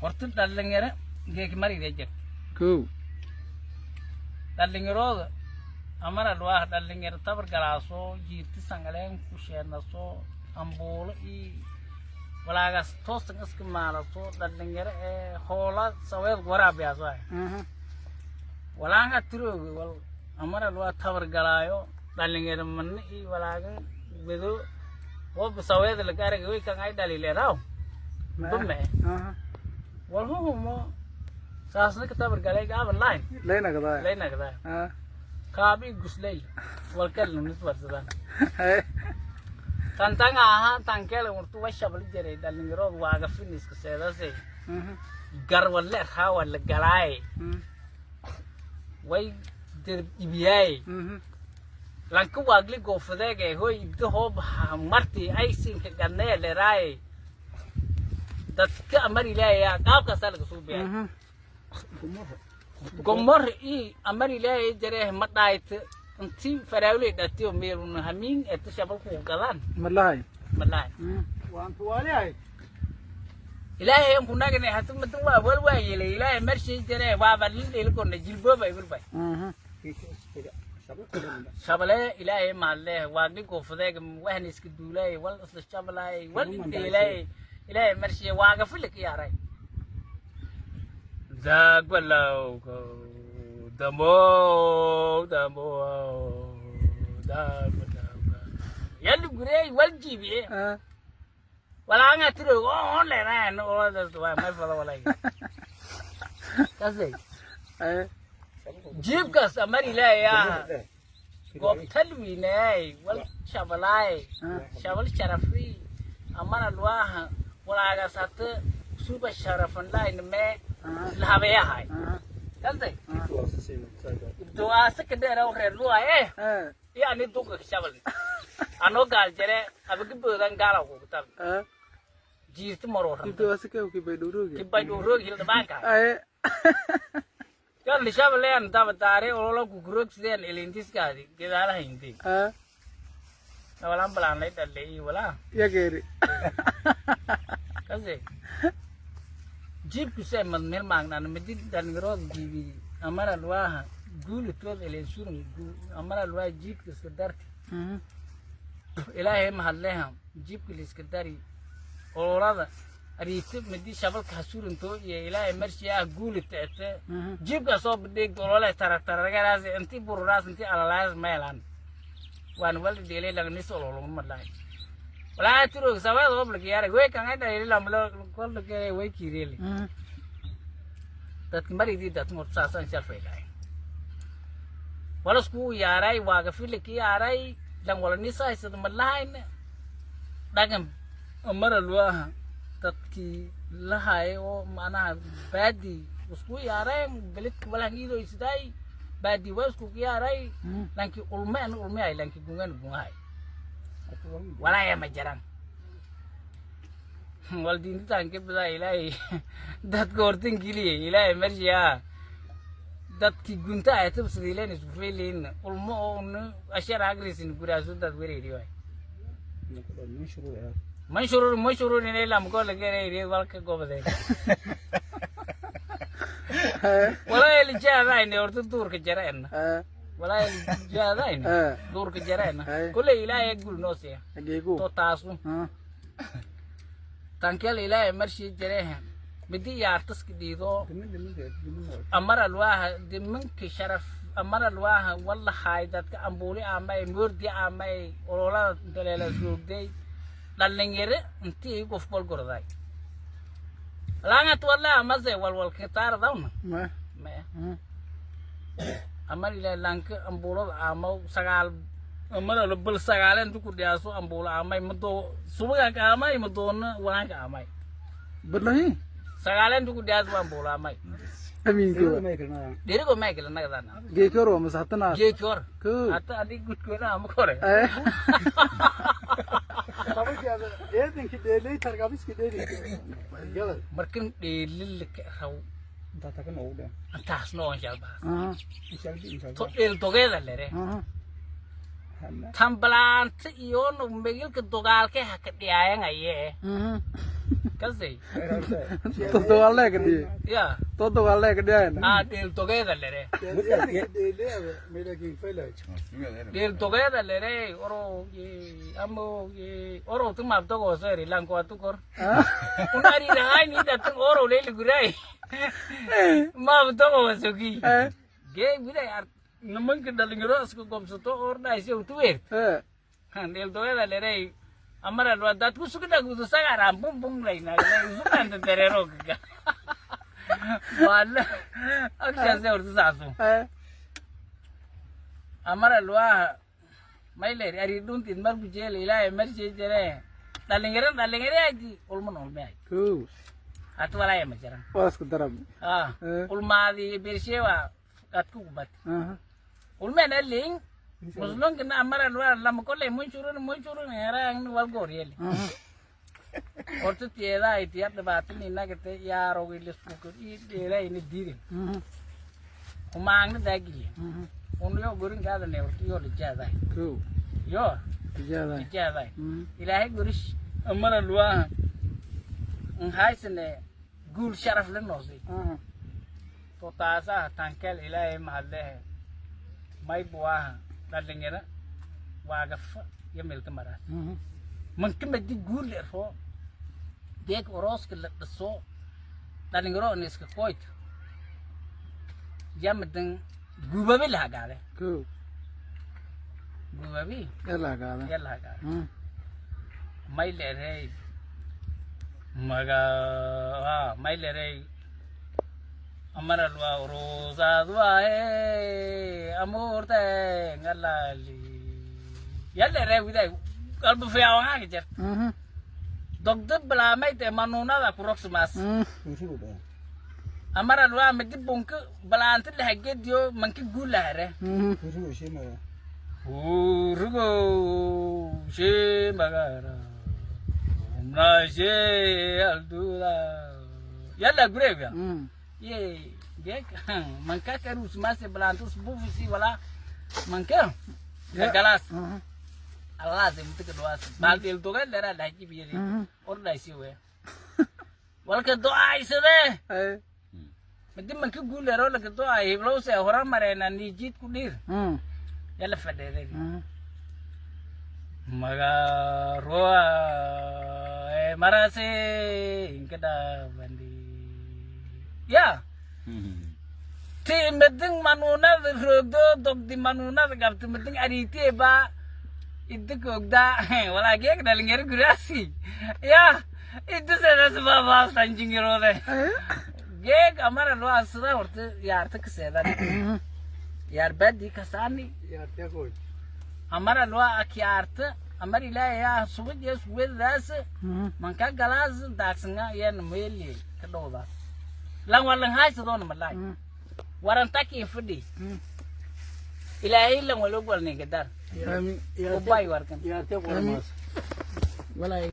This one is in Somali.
Horta dhalinyaro geeki marida jirta. Kow. Dhalinyarooda amara luwaha dhalinyaro tabar galaasoo jiirti sangaleen ku sheenasoo ambuulo iyo walaagaas toosan iska maalaso dhalinyaro ee hoola saweed waraabiyaasoo ah. Walaanga tirooga wal amara luwaa tabar galaayo dhalinyaro manna iyo walaagan wedo wob saweed laga aragay way kan ay dhalileeraaw dume wal huhumo saasna ka tabar galay gaaban lahayn. Laynagadaaya. Laynagdaa kaabi guslay walkalna nisbarsadaan. Tantanga ahaa tankele murtu washabal jiray dhalinyaroodu waaga finiska seedasay garwalle raawa la galaaye way derb ibiyaaye lanka waagli goofadeege hoy ibdo hoob marti ay sinka gadnee leraaye dadka amar ilaaya qaabkaasaa laga suubiyay gomor i amar ilaahay jaree ma dhaayt intii faraawley dhatiyo meeluna hamiin eta shabalku gadaan. Malahay. Malahay. Waan tuwaalihay. Ilaahay an kunagane hatu madan waa wal waa yeelay ilaahay marshii jaree waaba lindheelkona jilbooba ibilbay shabale ilaahay mahadleh waagli goofadeega wahna iska duulaay wal isla shabalaay wal indheelaay ilaahay marshii waaga filik yaaray dagbalawgo damo damo dagbalawga yalli gurey wal jiibiye walaanga tiro oo leeraan oo das waa may fada walay kasay jiibkaas amar ilaahay ah goobtal wiinaay wal shabalaay shabal sharafi amara luaha walaagaas hata suba sharafan lahayn mee lahabeyahay kasay duwaasa ka dheera reer luaye iyo ani duqa ka shabal anoo gaal jare abagaboodan gaala kugu tab jiirti marooran. Ibdowaasikew kibaydhowroogi. Kibaydhowroog hildhibaanka yalli shabaleen daba daare olola kukuroogsideen elintiskaadi gedaalaha hindey nawalan balaanlay dhalleey walaa. Yageeri. Kase jiibkusee madmeel maagnan midi dhalinyarooda jiibi amara luaha guulitood elen suran amara luaha jiibka iska darti ilaahay mahadleha jiibka liiska dari ololada ariite midi shabalka hasurantoo iyo ilaahay marshi ah guulita ete jiibka soo badheeg olole tarataragaraas inti bururaas inti alalaas meelan waan wal dheelay lagnis ololuma madlahay walaa tiro saweed oblak yaara way kan ay dhalay lamlo kolka way kiirele dadka maridii dadka horta saasaan sharfaylahay wala iskugu yaaray waaga filiki yaaray lan wala nisahaysada malahayn dhaqan mara luaha dadkii lahay oo macnaha baadi isku yaareen beledka walan iidoysiday baadi waa isku yaaray lanki ulme an ulme ay lanki gungan gungahay walaya ma jaran wal diintitaan ka badaa ilaahay dadka hortan geliyay ilaahay marshiyaa dadkii gunta ay tabsadiileen isku feelayn ulmo oo ashar agrisin guraasu dad wereeri waay manshurur manshurur inay lamko la gereeri walka gobade walaa lijaadayne horta duurka jareena walaa lijaadayne duurka jareena kulley ilaahay gul noo siiya. Ageegu. To taasu tankel ilaahay marshii jareeha midi yaartaska dhiido amar alwaaha dimanka sharaf amar alwaaha wallahaay dadka ambuuli amay moordi amay ololada daleela roogday dhalinyaro intii ay qof bal gorday laangat walaa amase walwalka taaradawna ma ma amar ilaa laanka ambuulada ama sagaal amar alo bal sagaalen ku dhiyaaso ambuula amay mado subaga amay madoona waanka amay badlahi. Sagaalen ku dhiyaas ambuula amay. Amiinkowa. Dherigo maykala nagadana. Geekor waa masaxtana. Geekor. Kow. Hata adig gudkoona ama kore. Eedanki dheelay targabiski dheeli galay. Markan dheelilka raw intaasna oon shalbaa to dheel dogeeda lere tan balaanta iyoona megilka dogaalke haka dhiyaayangaye. Kasay. Todobaale ka dhiyay. Ya. Todobaale ka dhiyayna. Ah, dheel togeeda lere. Eedanka dheelay meelakin faylay. Dheel togeeda lere oro amo oro tu map togo seri lanko atukor. Unari rahay ni datun oro lele guray. Map togo sogi. Ge guray ar nimanka dhalinyaro isku gobsato ordhaysay utu weer. Dheel togeeda lere amara lwa datku sugda gudu sagara bum bum laina suganda terero gaga. Wala akshaase horta saasu. Amara lwa mayler ari dhuntin marku jeel ilaahay marshee jere dhalinyaro dhalinyaro aji ulman ulme ay. Kow. Hatu walaya ma jiran. Waa isku darab. Ah, ulmaadi bershewa atku gubat. Ulmena ling muslunkina amara lwa lama kolley munchurun munchurun herang wal goryeli. Horta tiyeeda ay tiya dhibaatan inagate yaarowgi lisku ii dheerayna diidin. Umaangna daagiye. Unyo gorinkaadane horta yoo lijaaday. Kow. Yoo Tijaaday. lijaaday. Ilaahay gorish amara lwa nhaysane guul sharaf la noosay. To taasaha tankel ilaahay mahadlehe. May buwaaha dhalinyaro waagafa iyo meelka maraas. Manka madi guul leroo geeg orooska la dhiso dhalinyaro on iska koyta yamadan guubabi lahagaade. Kow. Guubabi Yalla gaada. ya lahagaade. May lerey maga may lerey amara lwa orosaadwae amurte ngalali ya lerey widay qalbu fiyaawanga jar. Dogdad balaamayte manuunada ku rogsumaas. Amara lwa midi bunka balaanta lahagediyo manka guulahare. Hurugo shemagara umna she alduda yalla gurega ye gek manka karus mase balantus bufisi wala manka galas Allah se mutka duas baldel dogal lera laji biyeli ordaisi we walka du'aisade. Madi manka guulero laka du'ay hiblowse hora marena nijid ku dhir yalla fadheeday maga roa marase inkada bandi ya ti madin manunada roogdo dogdi manunada gabti madin ariite ba idda ogda walaa geeg dhalinyaro guraasi ya idda seedas baabaastan jingirode geeg amara loo asada horta yaarta kaseedan yaar baadi kasaani. Yaartee qoy. Amara loo akyaarta amar ilaahay ah subad iyo suwadaas manka galaas daaqsanga yan meeli ka dhowda lan walan haysadoona malay warantaki fadhi ilaahay lan walo gwalne gadar Aamin. ubay warkan Yaartee qormaas. walay.